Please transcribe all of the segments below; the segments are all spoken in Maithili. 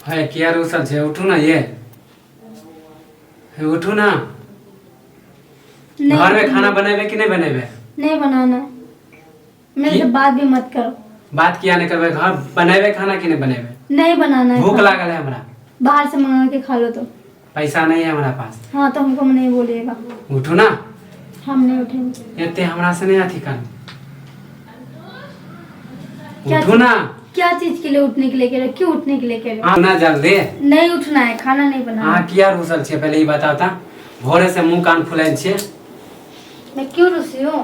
है किया रुसल छै उठू ना ये हे उठू ना। नहीं घर में खाना बनेबे कि नहीं बनेबे? नहीं बनाना है मेरे की? से बात भी मत करो। बात किया नहीं करबे? घर बनेबे खाना कि नहीं बनेबे? नहीं बनाना है भूख खाना। लागल है हमरा। बाहर से मंगा के खा लो तो। पैसा नहीं है हमारा पास। हाँ तो हमको नहीं बोलिएगा। उठू ना। हम नहीं उठेंगे। एते हमरा से नहीं अथी कर। क्या उठू ना। क्या चीज के लिए उठने के लिए कह रहे हो? क्यों उठने के लिए कह रहे हो? आउ ना जल्दी। नहीं उठना है, खाना नहीं बनाना। अहाँ किया रुसल छियै पहिले ई बताउ त। भोरे से मुंह कान फुलायल छियै। मैं क्यों रुसी हूँ?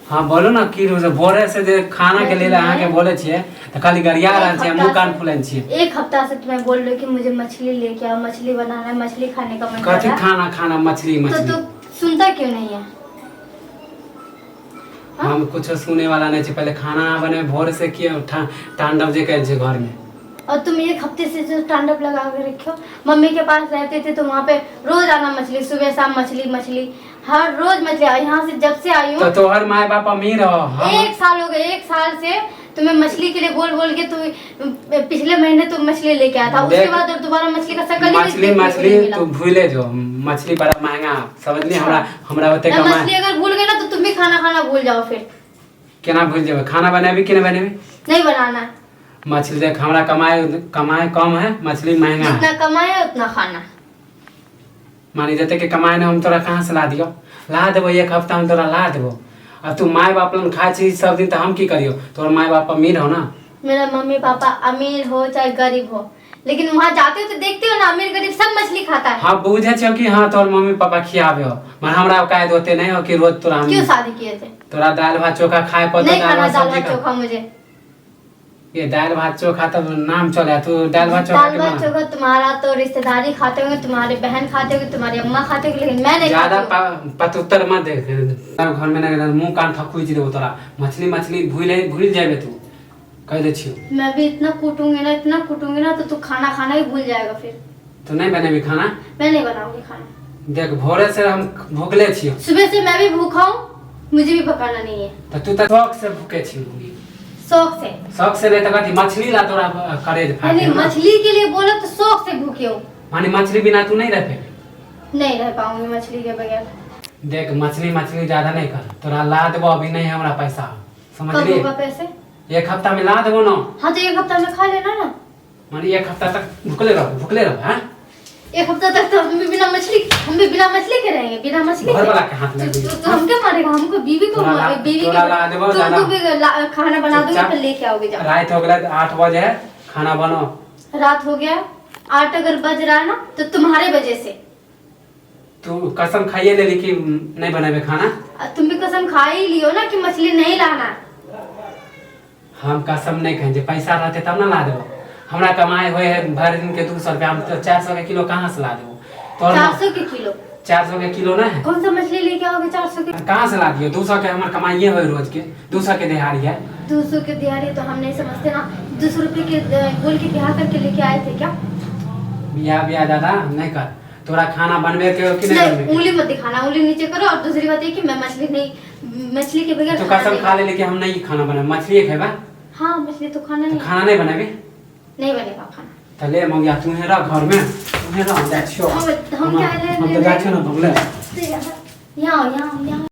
हाँ बोलू ना की रुसल, भोरे से जे खाना के लेल अहाँके बोले छियै तऽ खाली गरिया रहल छियै, मुंह कान फुलायल छियै। एक हफ्ता से तुम्हें बोल रही हूँ कि मुझे मछली लेके आओ, मछली बनाना है, मछली खाने का मन कर कथी रहा है। खाना खाना मछली तो मछली तू सुनता क्यों नहीं है? हाँ? हम कुछो सुने वाला नहीं छै। पहिले खाना बने भोर से के तांडव जे कयल छै घर में। और तुम एक हफ्ते से जो तांडव लगा के रखे हो। मम्मी के पास रहते थे तो वहाँ पे रोज आना मछली, सुबह शाम मछली मछली, हर रोज मछली। और यहाँ से जब से आई तो हूँ तोहर माय बाप अमीर हो हम। एक साल हो गया, एक साल से तुम्हें मछली के लिए बोल बोल के तू पिछले महीने तुम मछली लेके आया था, उसके देख, बाद और दोबारा मछली का शकल ही मछली देखने को मछली नहीं मिला। तू भूले जो, मछली बड़ा महंगा समझली। हमरा हमरा ओते ना कमा मछली अगर भूल गए ना तो तुम भी खाना खाना भूल जाओ फिर। केना भूल जेबै? खाना बनेबी कि नहीं बनेबी? नहीं बनाना है। मछली देख, हमरा कमाए कमाए कम है, मछली महंगा है। जितना कमाए उतना खाना। मानी जते के कमाए ने हम तोरा कहाँ से ला दियो? ला देबो एक हफ्ता हम तोरा ला देबो। अब तू माय बाप लन खाइ छी सब दिन तऽ हम की करियो? तोहर माय बाप अमीर हो ना। मेरा मम्मी पापा अमीर हो चाहे गरीब हो, लेकिन वहाँ जाते हो तो देखते हो ना अमीर गरीब सब मछली खाता है। हाँ बुझे छियो कि हाँ तोहर मम्मी पापा खियाबे हो, मगर हमरा औकात ओते नहीं हो कि रोज तोरा हम क्यों शादी किए थे? तोरा दालि भात चोखा खाए पड़तो। नहीं दालि खाना भात दाल सब्जी भात खा। चोखा मुझे। ये दालि भात चोखा तब नाम चले तू दालि भात चोखा दाल के भात बना। चोखा तुम्हारा तो रिश्तेदारी खाते होंगे, तुम्हारे बहन खाते होंगे, तुम्हारी अम्मा खाते होंगे, लेकिन मैं नहीं ज्यादा खाती हूँ। पतुत्तर मत देख। घर में ना मुंह कान थकुच देबो तोरा। मछली मछली भूल भूल जाबे तू, कह दे छियो। मैं भी इतना कूटूंगी ना, इतना कूटूंगी ना तो तू खाना खाना ही भूल जाएगा फिर। तो नहीं बनेबी खाना? मैं नहीं बनाऊंगी खाना। देख भोरे से हम भूखले छियो। सुबह से मैं भी भूखा हूँ, मुझे भी पकाना नहीं है। तो तू तो शौक से भूखे छी। शौक से? शौक से नहीं तो कथी मछली ला तोरा करेज फाटे यानी ना। मछली के लिए बोलो तो शौक से भूखे हो। माने मछली बिना तू नहीं रह पेबी? नहीं रह पाऊंगी मछली के बगैर। देख मछली मछली ज्यादा नहीं कर, तोरा ला देबो, अभी नहीं हमरा पैसा। कब समझली? होगा पैसे? एक हफ्ता में ला देबो ना। हाँ तो एक हफ्ता में खा लेना ना। माने एक हफ्ता तक भूखले रहो, भूखले रहो। हाँ एक हफ्ता तक तो हम भी बिना मछली, हम भी बिना मछली के रहेंगे, बिना मछली घर के। वाला के हाथ में तो, दी। तो, तो हम क्या मारेगा हमको? बीवी को तोरा ला- बीवी के तोरा ला देबो, तुमको दादा। भी खाना बना दूंगी चुपचाप। फिर लेके आओगे जाओ। रात हो गया 8 बजे है, खाना बनो। रात हो गया 8 अगर बज रहा है ना तो तुम्हारे वजह से। तू कसम खाइए ले ली कि नहीं बनेबे खाना? तुम भी कसम खा ही लियो ना कि मछली नहीं लाना। हम कसम नहीं खाए, पैसा रहते तब ना ला देबो। हमरा कमाए होए है भर दिन के 200 रुपया, हम तो 400 के किलो कहाँ से ला देबो? तोहर 400 के किलो? 400 के किलो ना है। कौन सा मछली लेके आओगे 400 के? कहाँ से ला दियो? 200 के हमर कमाइए होए रोज के, 200 के दिहाड़ी है। 200 के दिहाड़ी तो हम नहीं समझते ना। 200 रुपये के बोल के ब्याह करके लेके आए थे क्या? बियाह बियाह दादा नहीं कर। तोरा खाना बनबे के हो कि नहीं नहीं बनबे के? उंगली मत दिखाना, उंगली नीचे करो। और दूसरी बात ये कि मैं मछली नहीं, मछली के बगैर तो खाना कसम नहीं। खा ले कि हम नहीं खाना बनाए, मछली खेबा। हाँ मछली तो खाना तो नहीं। खाना नहीं बनाबी? नहीं बनेगा खाना। तो ले मौगिया तू हे रह घर में, तू हे रह, हम जाइ छियो। हम क्या ले हम तो जाइ छियो ना भगले। यहाँ यहाँ यहाँ।